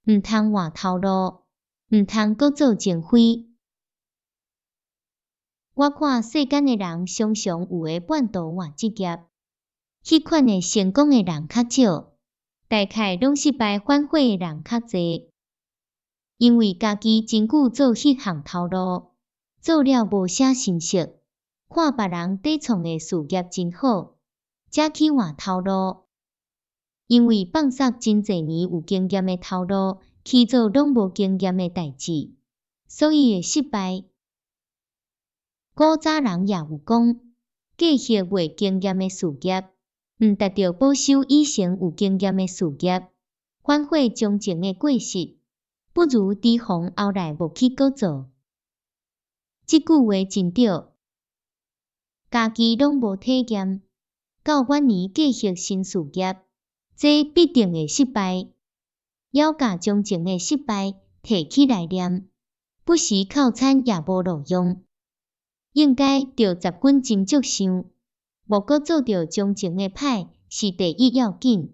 毋通換頭路，毋通閣做前非。我看世間的人常常有的半途換職業，彼款的成功的人較少，大概攏失敗反悔的人較濟。因為家己真久做彼項頭路，做了無啥心得，看別人佇創的事業真好，才去換頭路。因為放捒真濟年有經驗的頭路，去做攏無經驗的代誌，所以會失敗。古早人也有講，繼續未經驗的事業，毋達著保守以前有經驗的事業，反悔從前的過失，不如提防後來無去閣做。這句話真對，家己攏無體驗，到晚年繼續新事業，這必定會失敗。猶共從前的失敗提起來念，不時哭慘也無路用。應該著十分斟酌想，莫閣做著從前的歹，是第一要緊。